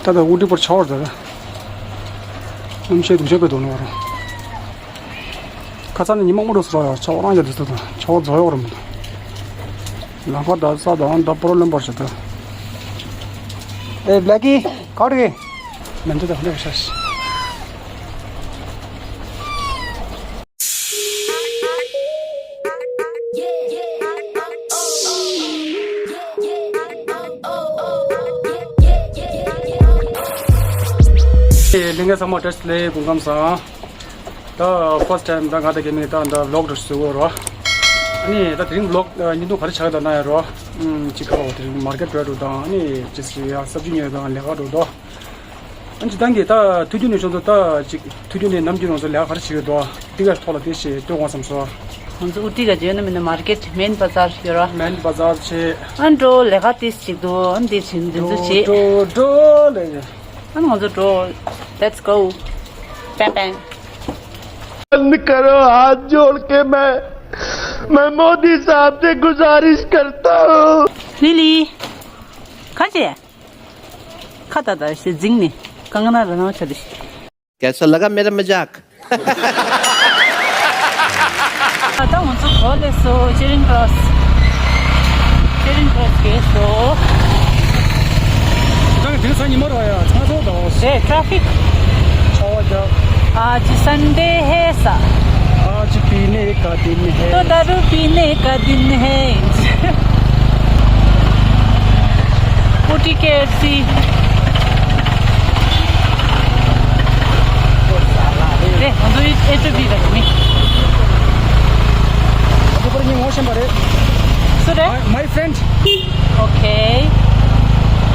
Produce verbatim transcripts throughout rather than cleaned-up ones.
ད་ལྟ་ཨུ་ཏི་པར་ཆར་པ་རེད། གནམ་གཤིས་སྡུག་ཤོས་དཔེ་འདུག་ནོ་ར། ཁ་སང་ནས་ཉི་མ་དངོས་གྲུབ་སོ་ཡ་ཆར་པ་རང་རྒྱ་དུས་ཚོད་དང་ཆར་པ་རྫོགས་ཡོད་ར་མི་འདུག་ལམ་ཁ་ད་ས་དང་ད་པོ་རོ་ལེན་པར་བྱེད་དོ། ཨེ་བླ་ཀི་ག་རེ། མེ་མདའ་དང་ལེབ་ཤ་ཤ། ལྷན་རྒྱས་ཚང་མ་བཀྲ་ཤིས་བདེ་ལེགས། སྐུ་ཁམས་བཟང་། ད་first time ད་ང་དང་རྒན་མོས་ད་ད་vlog་འདྲ་བཟོ་གི་ཡོད་རེད། ཨ་ནི་ད་དེ་རིང་vlog་བརྙན་ཐུང་ག་རེ་ཆགས་ཡོད་ད་ན་ཡ་རོ། ཨུམ་ཅིག་ཁ་བ་དེ་རིང་མར་ཀེཊ་འགྲོ་འགྲོ་དང་ཨ་ནི་ཅིག་སི་ཡ་སབ་ཇི་ཉོས་དང་ལས་ཀ་འགྲོ་དོ། ཨ་ཅིག་ཏང་གི་ད་ཐུགས་རྒྱུད་ནས་ཁྱོད་ཚོ་ད་ཅིག་ཐུགས་རྒྱུད་ནས་ནམ་རྒྱུན་ང་ཚོ་ལས་ཀ་ག་རེ་བྱེད་ཀྱི་འདུག་དེ་ག་ཐོག་ལ་དེ་ཞེས་སྟོན་དགོས་བསམ་སོང་། ང་ཚོ་ཨུ་ཏི་ག་བྱས་ན་མིན་ན་མར་ཀེཊ་མེན་བ་ཛར་ཡོད་ར། མེན་བ་ཛར་བྱས། ཨ་འགྲོ་ལས་ཀ་ཏིས་ཅིག་འདུག་ཨ་འདི་བྱེད་འདི་ཚོ་བྱེད། འགྲོ་འགྲོ་ལས། ཨ་ང་ཚོ་འགྲོ། Let's go. Bang bang. बंद करो, हाथ जोड़ के मैं मैं मोदी साहब से गुजारिश करता हूँ। ལི་ལི། ག་ཅེ། ཁ་ཏ་ཏ་ཞེ་འཛིང་ནི། ཀང་ན་ར་ན་ཆ་དི། कैसा लगा मेरा मजाक? ད་ང་ཚོ་གོ་ལེ་སོ་ཅེ་རིང་ཀྲོ་སི། ཅེ་རིང་ཀྲོ་སི་གེ་སོ། ད་དེང་སང་ཉི་མ་རོ་ཡ་ཚང་ཚོ་དོ། རེད་ཊ་ཕིག་ཆ་བ་རྒྱབ། आज संडे है सा। आज पीने का दिन है। तो दारू पीने का दिन है। ཨུ་ཏི་ཀེ་ཨེཕ་སི། རེད། ང་ཚོ་ཨེ་ཊི་བི་ལ་མི། ང་ཚོ་པར་ཉིན་ངོ་ཤེས་པ་རེད། སུ་རེད། My, my friend. Okay.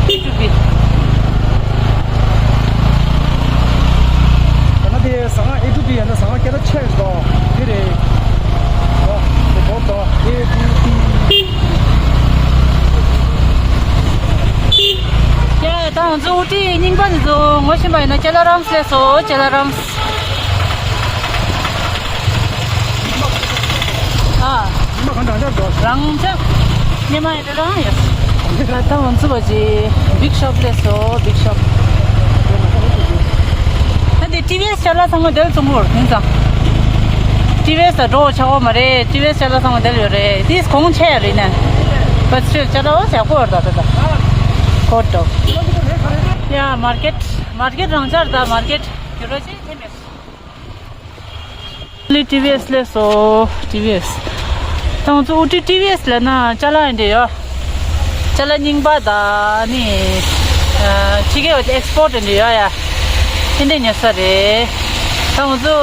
ཨེ་ཊི་བི། ད་ནི་དེ་ཟ་ཁང་ཨེ་ཊི་བི་ཡང་ན་ཟ་ཁང་སྐད་གྲགས་ཆེ་ཞིག་དང་དེ་རེད། ཨོ། དེ་བོ་དང་ཨེ་ཊི་བི། ཡ། ད་ང་ཚོ་ཨུ་ཏི་རྙིང་པ་འདི་ཚོ་ངོ་ཤེས་པ་ཡིན་ན་ཅ་ལ་རམ་སི་ལས་སོ། ཅ་ལ་རམ་སི། ཨ། ཉི་མ་གང་དྲག་འདྲ་འགྲོ། རང་ཅག་ཉི་མ་ཡི་རང་ཡོད། ད་ད་ང་ཚོ་བ་ཅི་བིག་ཤོབ་ལས་སོ། བིག་ཤོབ། ད་དེ་ཊི་བི་ཨེས་ཅ་ལ་ཚང་མ་དེར་བཙོང་གོ་དེང་སང་། ཊི་བི་ཨེས་ད་འགྲོ་ཆག་གོ་མ་རེད། ཊི་བི་ཨེས་ཅ་ལ་ཚང་མ་དེར་ཡོད་རེད། དེས་གོང་ཆེ་རེད་ནས། བ་ཅི་ཅ་ལ་བ་ཞག་པོ་ཡོད་ད་ད་ད། ཀོ་ཏོ། ཡ་མར་ཀེཊ། མར་ཀེཊ་རང་ཆར་ད་མར་ཀེཊ་གྱུར་རོ་ཅི་ཐེ་མེད། ལི་ཊི་བི་ཨེས་ལས་སོ། ཊི་བི་ཨེས། ད་ང་ཚོ་ཨུ་ཏི་ཊི་བི་ཨེས་ལ་ན་ཅ་ལ་ཡིན་འདྲ་ཡོད། ཅ་ལ་རྙིང་པ་དང་ནི། ཕྱི་རྒྱལ་བ་ཨེག་སི་པོར་ཊི་ཡིན་འདྲ་ཡོད་ཡ། དེ་འདྲ་ཉོ་ས་རེད། ད་ང་ཚོ་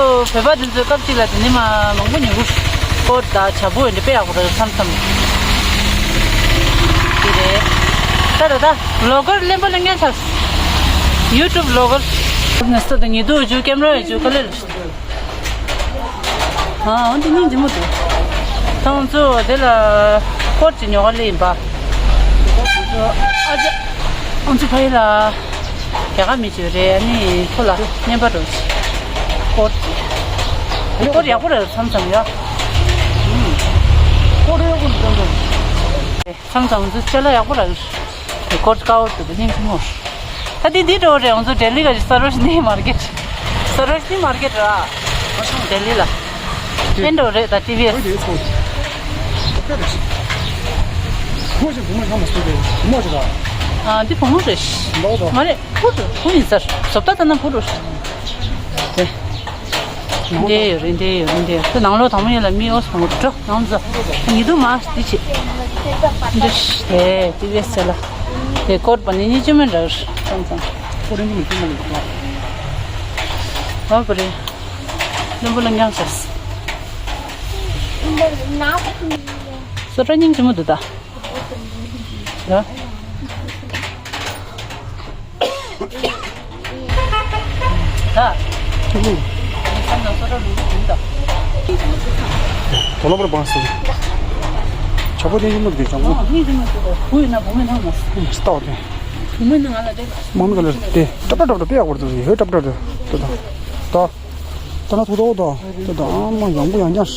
བོད་པ་འདི་ཚོའི་སྐབས་གཅིག་ལ་དེ་ནི་མ་མང་པོ་ཉོ་གི། ཀོ་ཏི་དང་བྱ་སྤུ་ཡིན་འདྲ་དཔེ་ཡག་པོ་རེད་མཚམས་མཚམས། དེ་རེད། ད་ད་ད་བི་ལོག་གར་གླེན་པོ་གླེན་མཁན་ཆགས། ཡུ་ཊུབ་བི་ལོག་གར། ནས་སུ་དང་ཉི་དུ་བཅུ་ཀེམ་ར་བཅུ་ག་ལེར། ཨ། འོན་ཏེ་སྙིང་རྗེ་མོ་འདུག་ད་ང་ཚོ་དེ་ལ་ཀོ་ཏི་ཅིག་ཉོ་ག་སླེབས་ཡིན་པ། ཨ་ཅག་ང་ཚོ་ཕ་ཡུལ་ལ་རྒྱ་གར་མི་ཅིག་རེད། ཨ་ནི་ཁོ་ལ་རྔན་པ་འགྲོ་ཅིག་ཀོ་ཏི་ཅིག་ཀོ་ཏི་ཡག་པོ་རེད། མཚམས་མཚམས་ཡ། ཀོ་ཏི་ཡག་པོ་འདུག་མཚམས་མཚམས་ང་ཚོ་ཅ་ལག་ཡག་པོ་རེད། ཀོ་ཏི་དཀར་པོ་འདུག་སྙིང་རྗེ་མོ། ད་འདི་འདི་འགྲོ་རེད། ང་ཚོ་ལྡི་ལི་ག་ཅིག་སར་རོ་ཤི་ནི་མར་ཀེཊ། སར་རོ་ཤི་ནི་མར་ཀེཊ་ར། ལྡི་ལི་ལ། ཨེ་འགྲོ་རེད་ད་ཊི་བི་ཨེས། ཨ། འདི་བུ་མོ་རེད། མ་རེད། བུ་རེད། བུ་ཡིན་ས་རེད། བཟོ་ལྟ་ལྟ་ན་བུ་རེད། འདི་ཡོད་རེད། འདི་ཡོད་རེད། འདི་ཡོད། ཁྱོད་ནང་ལོགས་དང་པོ་ཡིན་ལ་མི་ཨོ་སི་བང་འགྲོ་ནང་ཚོ། ཉི་དུ་མ་འདི་བྱེད། འདི་ཤ་དེ་ཊི་བི་ཨེས་ཟེར་ལ། དེ་ཀོ་ཏི་པ་ནི་གཉིས་ཅི་མིན་འདྲ་ཙང་ཙང་། ཨོ་པ་རེད། བློན་པོ་ལ་མྱངས་ཤག་སོ་ཏྲ་སྙིང་རྗེ་མོ་འདུག་ད། ཡ། ད། ཁྱོད་ལུས། མི་ཚང་ན་སོ་ཏྲ་ལུས་ལུས་འདུག་ད། དོ་ལོ་པར་བང་སོ། ཆ་པོ་དེ་ཡིན་མོ་དེ་ཅང་པོ། ཨ་ནི་ཡིན་མོ་དེ་བུ་ཡིན་ན་བུ་མོ་ནང་མ། སྟོ་དེ། བུ་མོ་ནང་ང་ལ་དེ། མང་མི་ག་ལ་དེ། ཏྲ་ཏྲ་ཏྲ་ཏྲ་དཔེ་ཡག་པོ་འདུག་ཡོད་ཏྲ་ཏྲ་ཏྲ་ཏྲ་ཏྲ། ད་ན་ཐུག་ཏོ་ཏོ། ཏོ་ཏོ་ཨ་མ་ཡང་པོ་ཡང་ཀྱང་།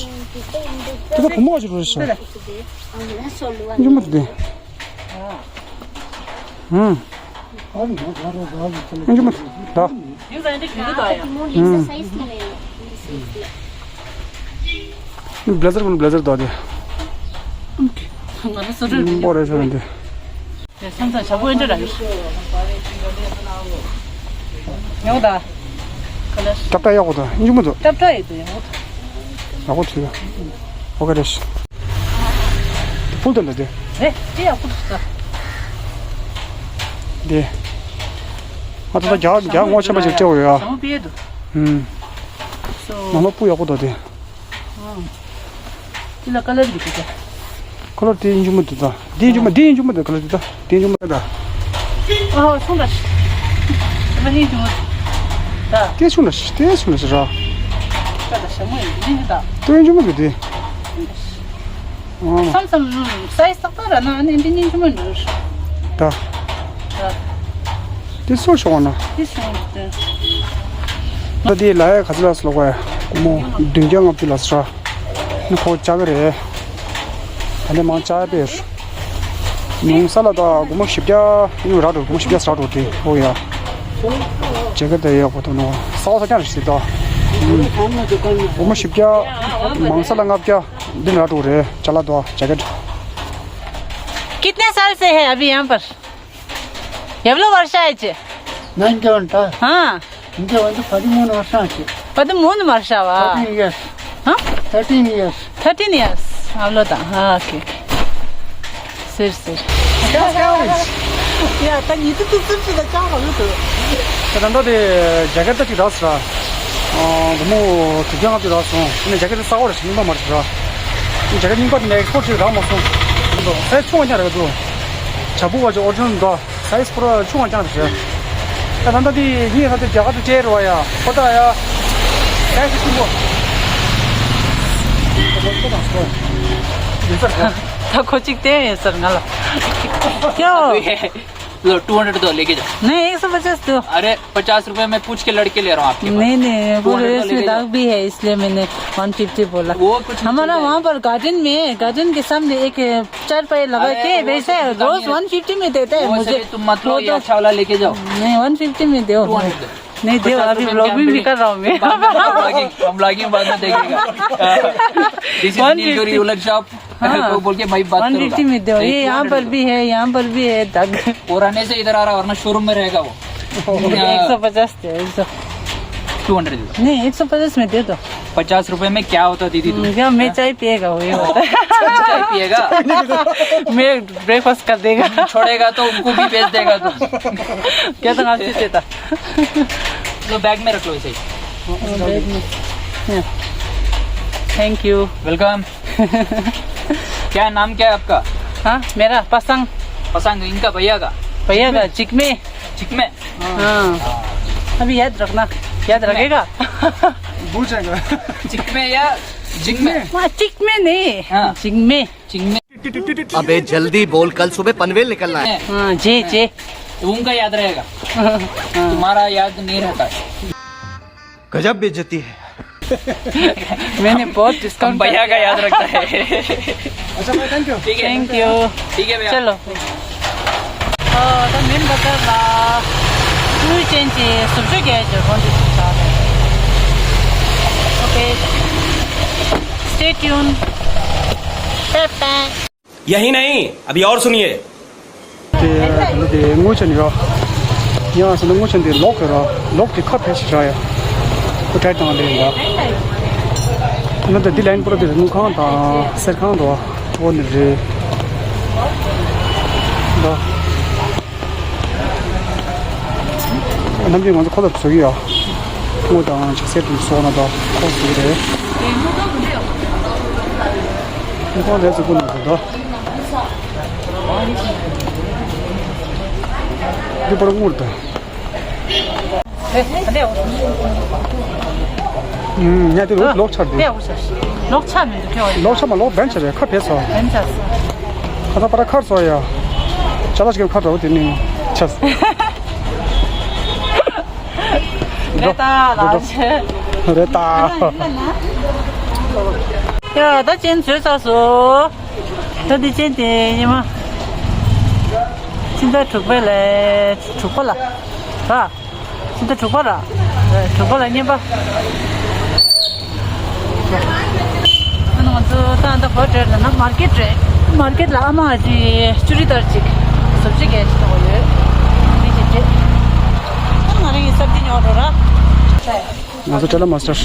དེ་ད་བུ་མོ་ག་ཅིག་རེད་ཤག་ཡིན་མོ་དེ། ཧུམ། ཡིན་གྱི་མ་ད། ཡིན་ས་ཡིན་འདྲ་གི་འདུག་ད་ཡ། ཨུམ། ཨིན་ས་ཡིན་ས་ཡིན་ས་ཡིན་ས་ཡིན། བི་ལེ་ཟར་བོ་བི་ལེ་ཟར་ད་དེ། ང་ལ་སོ་སོར་མི་འགྱུར། པོ་རེ་ཤོར་འདི། ཡ་སང་ཙང་ཞབས་བྲོ་འདྲ་ར་ཡོད། ཡག་པོ་ད། ཀ་ལར། ཀྲབ་ཀྲ་ཡག་པོ་ད་ཡིན་གྱི་མ་འདུག་ཀྲབ་ཀྲ་ཡོད་དོ་ཡག་པོ་ད། ཡག་པོ་བྲིས་ཡ། ཨོ་ཀེ་རེད། དེ་ཕུལ་དོན་ད་དེ། རེད་དེ་ཡག་པོ་འདུག་ད། དེ། ང་ད་ལྟ་རྒྱ་རྒྱ་ངོ་ཆེན་པོ་ཞིག་སྤྲད་འོ་ཡ། ཞྭ་མོ་དཔེ་འདུག་ཨུམ། སོ། ནང་ལོགས་སྤུ་ཡག་པོ་འདུག་དེ། ཨང་། འདི་ལ་ཀ་ལར་འདི་གི་ཀ། ཀ་ལར་དེ་ཡིན་གྱི་མ་འདུག་ད། དེ་ཡིན་གྱི་མ་དེ་ཡིན་གྱི་མ་འདུག་ཀ་ལར་དེ་ད། དེ་ཡིན་གྱི་མ་ད། ཨོ་སོང་ད། ཞྭ་མོ་ཡིན་གྱི་མ་འདུག་ད། དེ་སོང་ད་དེ་སོང་ད་ར། ད་ད་ཞྭ་མོ་ཡིན་འདི་ཡིན་ད། དེ་ཡིན་གྱི་མ་འདུག་དེ། ཨང་། བསམ་བསམ། སའི་ཛི་ཏག་ཏག་ར་ན་ཨ་ནི་འདི་སྙིང་རྗེ་མོ་འདུག་ད། ད། འདི་སོ་ཤོག་ན། འདི་སོང་སྟེ། ད་འདི་ལ་ཡ་ག་ཚོད་ལ་སོ་ལོག་པ་ཡ། སྒོར་མོ་བདུན་བརྒྱ་ལྔ་བཅུ་ལ་སོ་ར། ནི་ཁོ་ཅག་གི་རེད། ད་ནི་མང་ཅག་པས། ཉུང་ས་ལ་ད་སྒོར་མོ་བཞི་བརྒྱ་ཡིན་ར་འགྲོ། སྒོར་མོ་བཞི་བརྒྱ་ས་ར་འགྲོ་དེ་ཨོ་ཡ། ཇེ་ཀེ་ཊི་ད་ཡག་པོ་འདུག་ནོ། ས་བ་ས་ཀྱང་རེད་ཟེར་ད། སྒོར་མོ་བཞི་བརྒྱ། མང་ས་ལ་ལྔ་བརྒྱ། दिन रात हो रहे हैं, चला दो जैकेट। कितने साल से है अभी यहाँ पर? எவ்வளோ வருஷம் ஆயிடுச்சு? நான் இங்கே வந்துட்டா? ஆ. இங்கே வந்து பதிமூணு வருஷம் ஆச்சு. பதிமூணு வருஷாவா? Thirteen years. ஆ? Thirteen years. Thirteen years. அவ்வளோதான். ஆ, ஓகே, ஓகே. சரி, சரி. ཡ་ད་ཉི་ཏི་ཏི་ཙིར་ཙི་ད་ཅང་རང་ཡོད་དོ། ད་ད་ད་དེ་ཇེ་ཀེ་ཊི་ཅིག་རག་སོང་ར། སྒོར་མོ་དྲུག་བརྒྱ་ལྔ་བཅུ་རག་སོང་། ཨ་ནི་ཇེ་ཀེ་ཊི་གསར་པ་རེད་ཤག་རྙིང་པ་མ་རེད་ཤག་ར། ཇེ་ཀེ་ཊི་རྙིང་པ་དེ་ནས་ཨེག་སི་པོར་ཊི་ཅིག་རག་མ་སོང་། སའི་ཛི་ཆུང་བ་རྐྱང་རེད་འདུག་བྱ་ཕུག་པ་ཅིག་ཨོ་རི་ཇི་ནལ་འདུག་སའི་ཛི་པུ་ར་ཆུང་བ་རྐྱང་རེད་ཤག་ད་ད་ད་དེ་ངས་ད་དེ་རྒྱ་གར་དུ་སྤྲད་རེད་བ་ཡ། ཁོ་ད་ཡ། སའི་ཛི་ཆུང་པོ། ཡིན་ས་རེད། ད་ཁོ་གཅིག་བསྟན་ཡོད་ཟེར་ང་ལ། ཀྱོ། लो, टू हंड्रेड दो, लेके जाओ। नहीं, एक सौ पचास दो। अरे, पचास रुपए में पूछ के लड़के ले रहा हूँ आपके पास। नहीं, नहीं, वो टू हंड्रेड दो, रेस में लेके जाओ। दाग भी है, इसलिए मैंने वन फिफ्टी बोला। वो कुछ नहीं हमारा चल जाएगा। वहाँ पर गार्डन में, गार्डन के सामने एक चारपाई लगा अरे, के वो बेचते हैं, सब दुकान रोज ही है। वन फिफ्टी में देते हैं वो मुझे। सभी तुम मत लो, वो ये तो अच्छा वाला लेके जाओ। नहीं, वन फिफ्टी में दो। टू हंड्रेड दो। नहीं, दो, पचास अभी रुपए में व्लॉगिंग भी क्या कर रहा हूँ मैं। बाद में व्लॉगिंग, हम व्लॉगिंग बाद में देखेगा। This is one fifty. New your shop. हाँ। को बोल के भाई बात वन फिफ्टी करूंगा। में दो। ये यहाँ पर भी है, यहाँ पर भी है दाग। पुराने से इधर आ रहा, वरना शोरूम में रहेगा वो। एक सौ पचास दे, एक सौ। टू हंड्रेड दे दो। नहीं, एक सौ पचास में दे दो। पचास रुपए में क्या होता दीदी तुम? हम्म, क्या मैं चाय पिएगा, वो ये होता है। चाय पिएगा? मैं ब्रेकफास्ट कर देगा। छोड़ेगा तो उनको भी बेच देगा तुम। क्या तो आपसे देता? लो, बैग में रख लो इसे। बैग में। Thank you. वेलकम। क्या नाम क्या है आपका? हाँ, मेरा पसंग। पसंग, इनका भैया का? भैया का चिकमे। चिकमे? हाँ। अभी याद रखना। याद रखेगा? भूल जाएगा। चिकमे या जिंगमे? हाँ, चिकमे नहीं। हाँ। जिंगमे। चिकमे। अबे जल्दी बोल, कल सुबह पनवेल निकलना है। हाँ, जे, जे। उनका याद रहेगा। हाँ। तुम्हारा याद नहीं रहता है। गजब बेइज्जती है। मैंने बहुत डिस्काउंट भैया का याद रखता है। अच्छा भाई, थैंक यू। ठीक है। Thank you. ठीक है भैया। चलो। ཨོ་ད་མིན་པ་ད་ལ་ཀུའི་ཅན་གྱི་སུབ་ཇུ་གས་ཀྱི་ཁོང་ཚོ་ཞིག་ཆགས་རེད། ཨོ་ཀེ། Stay tuned. Bye bye. यही नहीं, अभी और सुनिए। དེ་དེ་དངུལ་ཅན་ཡོད། ཡང་སོང་ན་དངུལ་ཅན་དེ་ལོག་གི་ར། ལོག་དེ་ཁ་ཕལ་ཞིག་ར་ཡ། ཁོ་ཊའི་བཏང་དེ་ཡིན་ད། ཨ་ན་ད་འདི་ལན་པོ་ར་དེ་དངུལ་ཁང་དང་གསེར་ཁང་དོ། ཨོ་ནི་རེད། ད། ནམ་རྒྱུན་ང་ཚོ་ཁོ་ལ་བཟོ་གི་ཡོད། དངུལ་དང་ཅིག་གསེར་དེ་བཟོ་ན་ད་ཁོ་བཟོ་གི་རེད། ཁོང་ལས་སུ་ཀུན་ནས་འདུག་ད། འདི་པར་དངུལ་ད། ཨུམ། ཉལ་ཏེ་ལོག་ལོག་ཆར་འདུག་ལོག་ཆར་མི་འདུག་ཁྱོད། ལོག་ཆར་མ་ལོག་བན་ཆར་རེད། ཁ་བེད་སོ། བན་ཆར་སོ། ཁ་ད་པར་ཁར་སོ་ཡ། ཅ་ལག་ཞིག་ཁར་འགྲོ་དེ་ནི་ཆས། རེད་ད་ལགས། རེད་ད། ཡ་ད་ཅན་བཟོས་ཚར་སོང་། ད་འདི་ཅན་དེ་ཉི་མ། ཕྱི་ཟླ་དྲུག་པའི་ལས་དྲུག་པ་ལ་ར། ཕྱི་ཟླ་དྲུག་པ་ར། དྲུག་པ་ལ་བརྙན་པ། ཨ་ནི་ང་ཚོ་ད་ལྟ་ག་པར་འགྲོ་ལབ་ན་མར་ཀེཊ་རེད། མར་ཀེཊ་ལ་ཨ་མ་ཅིག་ཅུ་རི་དར་ཅིག་བཟོ་བཅོས་རྒྱག་ཅིག་གཏོང་གི་ཡོད། དེ་ཅིག་སྤྲད། ཨ་ང་རང་གི་སབ་ཇི་ཉོ་འགྲོ་ར། ང་ཚོ་ཊེ་ལར་མ་སི་ཊར།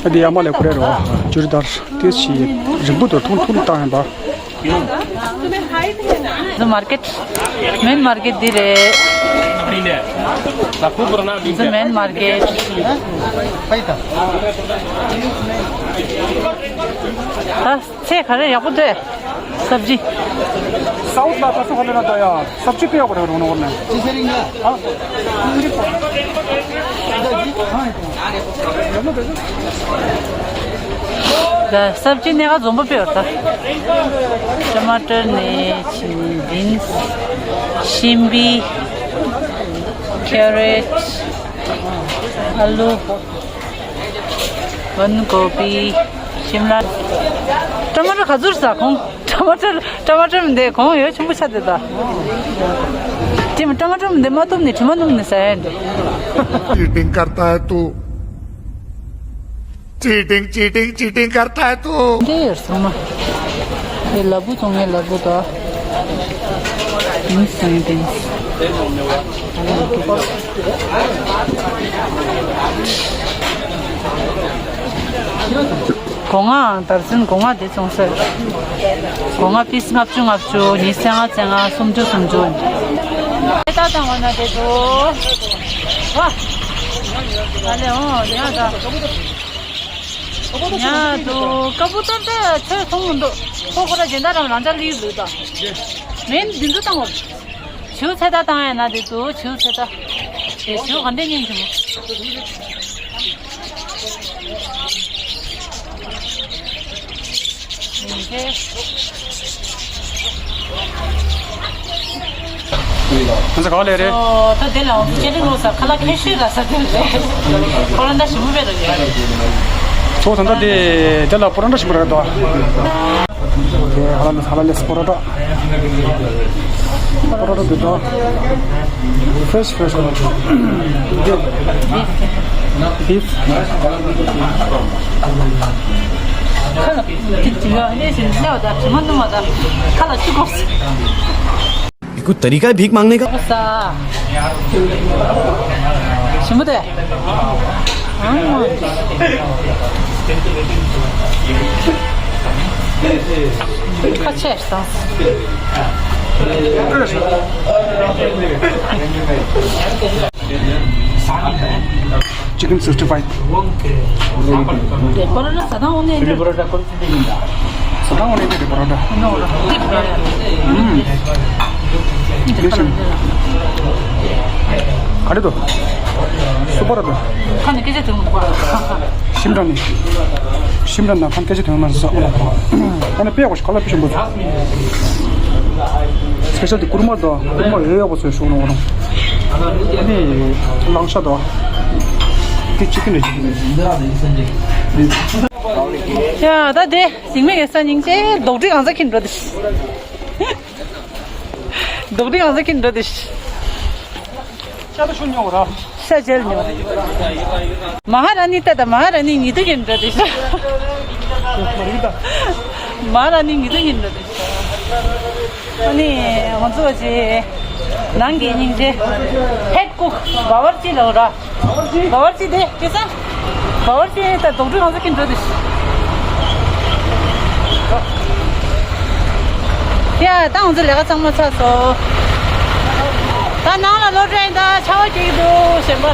ཨ་དེ་ཡར་མར་ལས་ཁོ་རེ་རོ། ཅུ་རི་དར་དེ་ཞིག་རིང་པོ་དུ་ཐུང་ཐུང་བཏང་ཡིན་པ། ཛུ་མར་ཀེཊ། མེན་མར་ཀེཊ་འདི་རེད། ཛུ་མེན་མར་ཀེཊ། ད་ཚེ་ག་རེ་ཡག་པོ་འདུག་སབ་ཇི། སའུཐ་ལ་ད་སུ་ཧ་ལེ་ན་ད་ཡ། སབ་ཇི་དཔེ་ཡག་པོ་རེད་རོང་ནོར་ནས། ཅི་ཟེར་རིང་ལ། ཨ། ད་སབ་ཇི་ནས་ག་འཛོམས་པོ་དཔེ་ཡོད་ད། ཊ་མ་ཊར་ནས་ཕྱིན་བིན་སི། ཤིམ་པི། ཁེ་རེ་ཊི། ཨ་ལུ། བན་གོ་པི། ཤིམ་ལ། ཊ་མ་ཊར་ག་ཚོད་ཟ་ཁོང་། ཊ་མ་ཊར་ཊ་མ་ཊར་མི་འདེ་གོང་ཡོད་ཆེན་པོ་ཆ་དེ་ད། དེ་མ་ཊ་མ་ཊར་མི་འདེ་མ་ཐུབ་ནི་དྲི་མ་ནུབ་ནི་ཟ་ཡ་འདི། चीटिंग करता है तू। चीटिंग, चीटिंग, चीटिंग करता है तू। འདི་ཡོད་སོང་མ། དེ་ལ་བུ་ཚོང་ངེ་ལ་བུ་ད། ཡིན་སེང་ཏིང་། སྒོ་ང་དར་ཚན་སྒོ་ང་དེ་ཚོང་ཟེར། སྒོ་ང་པིས་ལྔ་བཅུ་ལྔ་བཅུ་ཉི་ཤུ་རྩ་ལྔ་རྩ་ལྔ་སུམ་ཅུ་སུམ་ཅུ། ཨེ་ད་དང་བ་ན་དེ་དོ། ཝ། ཨ་ལེ་ཨོ་ཉ་ད། ཉ་དུ་ཀ་པུ་ཏར་ད་ཆོས་མཐོང་མི་འདུག་ཁོ་ཁོ་ར་སྦྱིན་བདག་རང་རང་ཅག་ལི་ལུས་ད། མེན་འདི་འདུག་དང་བ། བྱིའུ་ཚེ་ད་བཏང་ཡ་ན་དེ་དུ་བྱིའུ་ཚེ་ད། དེ་བྱིའུ་ག་འདྲས་ཉན་གྱི་མོ། ཡིན་ཏེ། ང་ཚོ་ག་པར་སླེབས་རེད། ཨོ་ད་དེ་ལ་འོང་ཚེ་ཅེ་རིང་ལོ་ས་ཁ་ལག་ཁེ་ཤོས་ལ་ས་དེ་རེད། ཁོ་རང་ད་ཞིམ་པོ་བས་རེད། ཚོ་ད་ལྟ་དེ་དེ་ལ་པོ་ར་འདྲ་ཞིམ་པོ་རེད་དོ། དེ་ཧ་ལ་ལེ་ཧ་ལ་ལེ་པོ་ར་ཏ། པོ་ར་ཏ་དེ་དོ། ཕེ་རེཤ་ཕེ་རེཤ་གོ་ན་ཆོ། བིཕ། ཁ་ལ་ཏིག་ཏིག་ཡོད་ནས་ཞིམ་སེ་བ་ད་དྲི་མ་ནུ་མ་ད་ཁ་ལ་ཅི་གོ། ये कोई तरीका है भीख मांगने का? ས། ཞིམ་པོ་དེ། ཁ་ཆེ་སང་། Chicken sixty five. དེ་པ་ར་ཏ་ཟ་དང་འོ་ནས་འདྲ། ཟ་དང་འོ་ནས་འདྲ་པ་ར་ཏ། ནོ་ར། ཏིག་པ་ར་ཡ། ཨུམ། ཏིག་པ་ར་ཏ། ག་རེ་དོ། སུ་པ་ར་ཏ། ཁ་ནས་སྐད་ཆ་དྲི་མི་འདུག་པ། ཤིམ་ཏང་ནི། ཤིམ་ཏང་ན་ཁ་ནས་སྐད་ཆ་དྲི་མི་འདུག་ས། ཨོ་ན་པེ་གོ་ཤ་ཁ་ལ་པི་ཤུ་འབུ། སི་པེ་ཤལ་ཏི་ཀུར་མ་དང་ཀུར་མ་ཡོད་ཡོད་པ་ཚོས་ཤོག་ནོ་ནོ། ཨ་ནི་ལང་ཤ་དང་། དེ་ཅི་ཀི་ནི་ཅི་ཀི་ནི། ཡ་ད་དེ་ཟིང་མེད་ཀྱི་ས་སྙིང་རྗེ་རྡོག་དྲི་གང་ཚ་ཁྱིན་འགྲོ་དེ། རྡོག་དྲི་གང་ཚ་ཁྱིན་འགྲོ་དེ། ཤ་ད་ཤུ་ཉོ་ར། ཤ་ཇལ་ཉོ། མ་ཧ་ར་ནི་ཏ་ད་མ་ཧ་ར་ནི་ཉི་དུ་ཡིན་འགྲོ་དེ་ཤ། མ་ཧ་ར་ནི་ཉི་དུ་ཡིན་འགྲོ་དེ་ཤ། ཨ་ནི་ང་ཚོ་ཅི་ནང་གི་སྙིང་རྗེ་ཧེད་ཀུག་བ་བར་ཅི་ལོ་ར། བ་བར་ཅི་དེ་ཅི་ས། བ་བར་ཅི་ད་རྡོག་དྲི་གང་ཚ་ཁྱིན་འགྲོ་དེ་ཤ། ཡ་ད་ང་ཚོ་ལས་ཀ་ཚང་མ་ཚར་སོང་། ད་ནང་ལ་ལོག་འགྲོ་ཡིན། ད་ཆར་པ་རྒྱག་གི་འདུག་གཞན་པ།